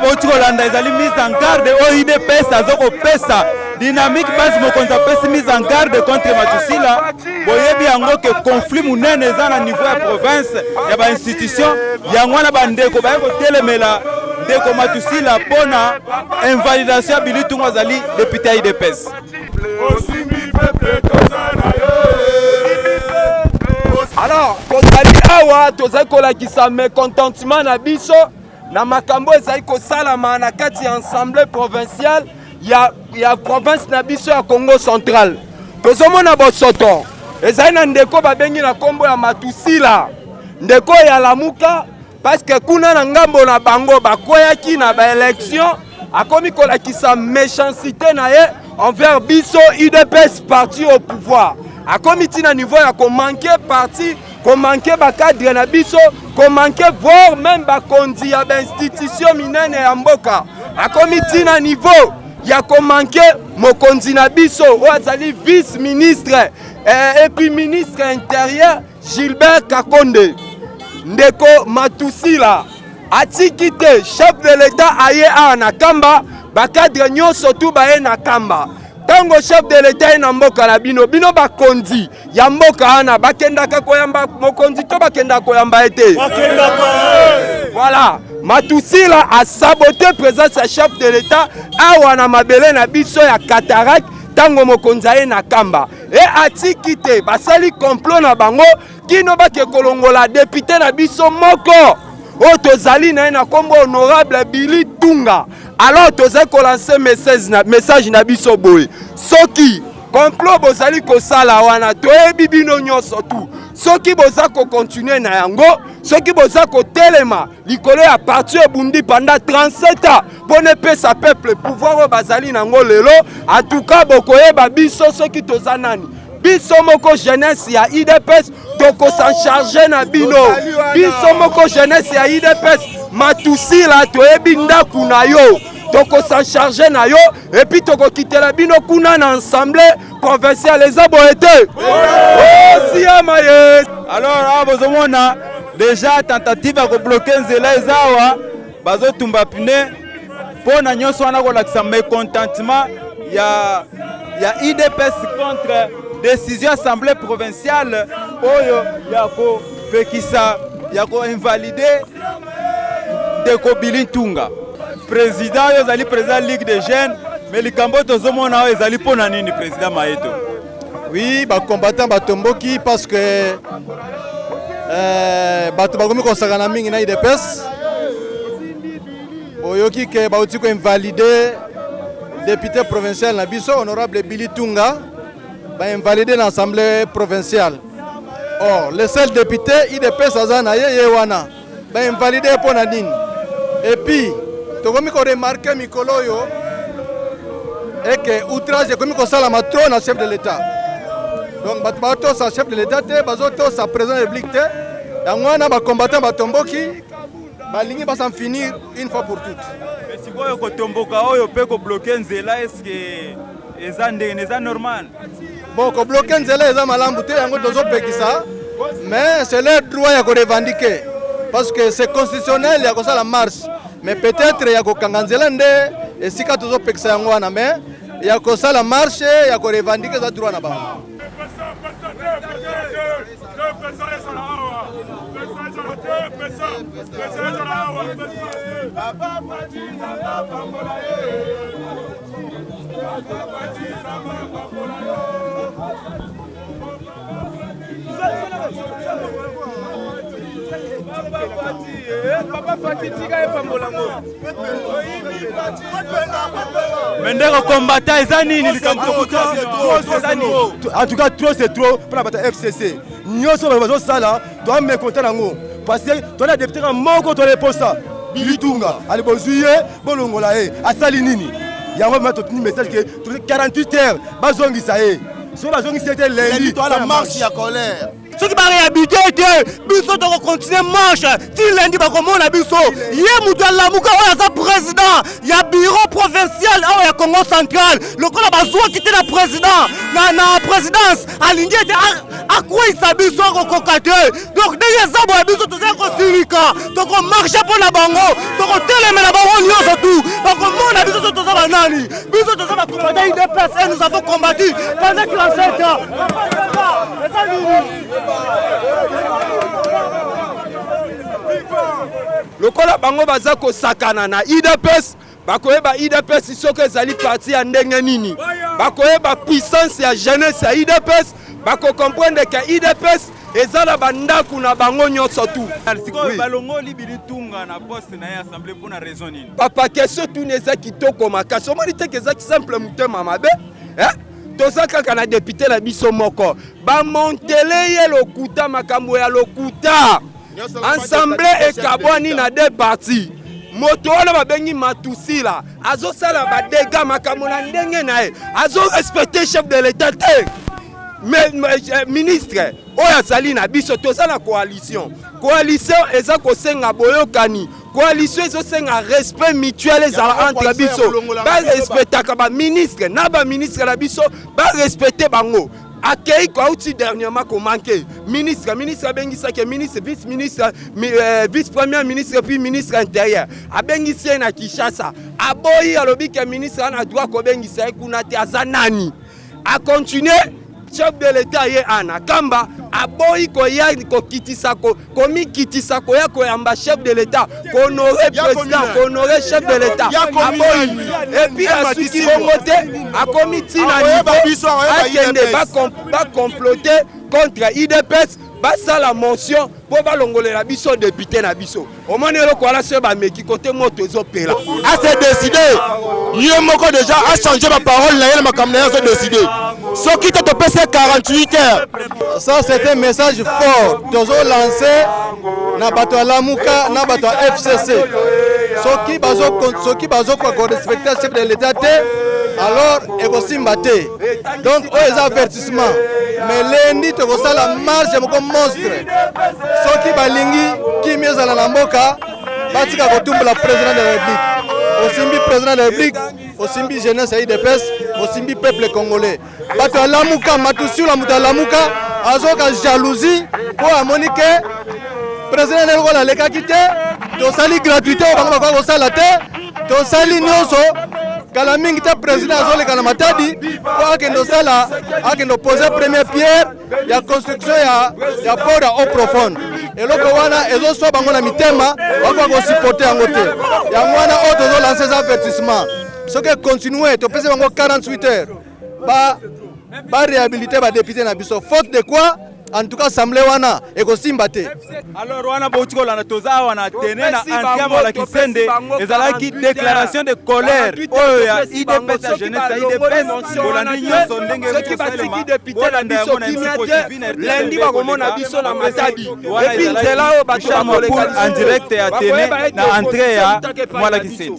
Bauti kolanda, ezali mise en garde oyo UDPS aza kopesa. Dynamique Base mokonzi apesi mise en garde contre Matusila. Boyebi yango ke conflit monene eza na niveau ya province, ya bainstitution. Yango wana bandeko baye kotelemela ndeko Matusila mpona invalidation ya Billy Tunga, azali député ya UDPS. Osimbi peuple, toza na yo. Alors tozali awa, tozali kolakisa mécontentement na biso na makambo ezali kosalama na kati ya Assemblée provinciale ya province na biso ya Congo Central. Tozomona bosoto ezali na ndeko babengi na nkombo ya Matusila, ndeko ya Lamuka, parce que kuna na ngambo na bango bakweyaki na baélection. Akomi kolakisa méchanceté na ye envers biso UDPS, parti au pouvoir. Akomi ntina niveau ya komanquer parti, komanquer bacadre na biso, komanquer voire même bakonzi ya bainstitution minene ya mboka. Akomi ntina niveau ya komanquer mokonzi na biso oyo azali vice ministre et puis ministre intérieur, Gilbert Kakonde. Ndeko Matusila atiki te. Chef de l'État aye awa na Kamba, bacadre nyonso tu baye na Kamba. Ntango chef de l'État ye na mboka na bino, bino bakonzi ya mboka wana bakendaka koyamba mokonzi to bakendaka koyamba ye te? Voilà, Matusila asaboter présence ya chef de l'État awa na mabele na biso ya Cataracte. Ntango mokonzi aye na Kamba e, atiki te. Basali complot na bango kino bake kolongola député na biso moko oyo tozali na ye na nkombo honorable Billy Tunga. Alors tozali kolancer message na biso boye: soki complot bozali kosala wana, toyebi bino nyonso tu. Soki boza kocontinuer na yango, soki boza kotelema likolo ya parti ebundi pendant 37 ans mpo na epesa peuple pouvoir oyo bazali nango lelo, atuka bokoyeba biso soki toza nani. Biso moko jeunesse ya UDPS tokos'en charger na bino. Biso moko jeunesse ya UDPS, Matusila, toyebi ndako na yo, tokos'en charger na yo et puis tokokitela bino kuna na Assemblée provinciale. Eza boye te? Osiama ye. Alors awa bozomona déjà tentative ya kobloquer nzela eza awa, bazotumba pneu mpo na nyonso wana kolakisa mécontentement ya UDPS contre décision Assemblée provinciale oyo ya kopekisa, ya koinvalider ndeko Billy Ntunga. Président oyo ezali président Ligue des jeunes, mais likambo oyo tozomona oyo ezali mpo na nini, président Maeto? Oui, bacombattant batomboki parce que bato bakomi kosakana mingi na UDPS. Boyoki ke bauti koinvalider député provincial na biso, honorable Billy Tunga, bainvalider na Assemblée provinciale. Or le seul député UDPS aza na ye, ye wana bainvalider mpo na nini? Et puis tokomi koremarquer mikolo oyo eke outrage ekomi kosalama trop na chef de l'État. Donc bato batosa chef de l'État te, bazotosa président de la République te. Yango wana bacombattant batomboki, balingi bas'en finir une fois pour toutes. Mais sikoyo kotomboka oyo mpe kobloquer nzela, eske eza ndenge eza normal? Bon, kobloquer nzela eza malamu te, yango tozopekisa, mais c'est leur droit ya korevendiquer parce que c'est constitutionnel ya kosala marche. Mais peut-être ya kokanga nzela nde esika tozopekisa yango wana, mais ya kosala marche, ya korevendiquer eza droit na bango. Papa Fati, tika epambola ngo. Mais ndeko combattant, eza nini likambo eza nini? En tout cas, trop c'est trop mpona bato ya FCC. Nyonso bato bazosala, toamécontent yango parce que toza député kaka moko, toza eposa Bilitunga. Ali bozwi ye, bolongola ye, asali nini? Yango vraiment totuni message ke 48 heures bazongisa ye. Soki bazongisi ye te, lundi toala marche ya colère. Soki ba réhabilité te, biso toko continuer marche ti lundi bakomona biso. Ye moto ya Lamuka oyo aza président ya bureau provincial awa ya Congo central, lokola bazwaki te na président na, na présidence, alingi ete akweyisa biso, akokoka te. Donc ndenge eza boye, biso tozali kosilika, tokomarche mpo na bango, tokotelemela bango nyonso tu, bakomona biso so toza banani. Biso toza bacombattant UDPS et nous avons combattu pendant 37 ans. Eza nini? Lokola bango baza kosakana na UDPS, bakoyeba UDPS soki ezali parti ya ndenge nini, bakoyeba puissance ya jeunesse ya UDPS, bakocomprendre ke UDPS eza na bandako na bango nyonso tu. Sikoyo Oui. balongoli Billy Tunga na poste na ye assemblée mpona raison nini? Papa, question tuni eza kitoko makasi. Omoni te ke eza simple motema mabe, eh? Toza kaka na député na biso moko, bamontele ye lokuta, makambo ya lokuta. Assemblée ekabwani na deux parties. Moto wana babengi Matusila azosala badégâts, makambo na ndenge na ye, azorespecte chef de l'État te. Mais ministre oyo azali na biso, toza na coalition. Coalition eza kosenga boyokani, coalition ezosenga respect mutuel ezala entre biso. Barespectaka baministre na baministre na biso, barespecte bango. Akei auti dernièrement komanke ministre, ministre abengisaki ministre, vice ministre, vice premier ministre, puis ministre intérieur. Abengisi ye na Kinshasa, aboyi, alobi ke ministre wana droit kobengisa ye kuna te, aza nani? Akontinue, chef de l'État ye ana kamba aboyi koya kokitisa, komikitisa koya koyamba chef de l'État, kohonorer président, kohonorer chef de l'État, aboyi. Et puis asuki bongo te, akomi ntina niveau akende bacomploter contre UDPS, basala motion mpo balongolela biso député na biso. Omoni eloko wana, soki bameki kote, moto ezopela. Ase décide ye moko déjà, achange baparole na ye na makambo na ye, azodécide. Soki te, topesi ye 48 heures. Ça, c'est un message fort tozolance na bato ya Lamuka, na bato ya FCC. Soki bazokoka korespecte chef de l'État te, alors ekosimba te. Donc oyo eza avertissement. Mais lundi tokosala marche moko monstre. Soki balingi kimia ezala na mboka, batika kotumbola président de la République. Osimbi président de la République, osimbi jeunesse ya UDPS, osimbi peuple congolais. Bato ya Lamuka, Matusula, moto ya Lamuka azoka jalousie mpo amoni ke président nde lokola alekaki te. Tosali gratuité oyo bango bakoka kosala te, tosali nyonso. Kala mingi te, président azoleka na Matadi mpo akende osala, akende opose première pierre ya construction ya port ya eau profonde. Eloko wana ezoswa bango na mitema, bakoka kosupporte yango te. Yango wana oyo tozolance eza avertissement. Soki econtinue, topesi bango 48 heures baréhabilité badéputé na biso, faute de quoi, en tout cas, assemblée wana ekosimba te. Alors wana bouti kolanda, toza awa na tene na entrée Mwala Kisende. Ezalaki déclaration de colère oyo ya UDPS, ya jeunesse ya UDPS. Bolandi nyonso ndenge. Soki batiki député na biso kimia te, lundi bakomona biso na Matadi. Et puis nzela oyo bato bakoleka en direct ya tene na entrée ya Mwala Kisende.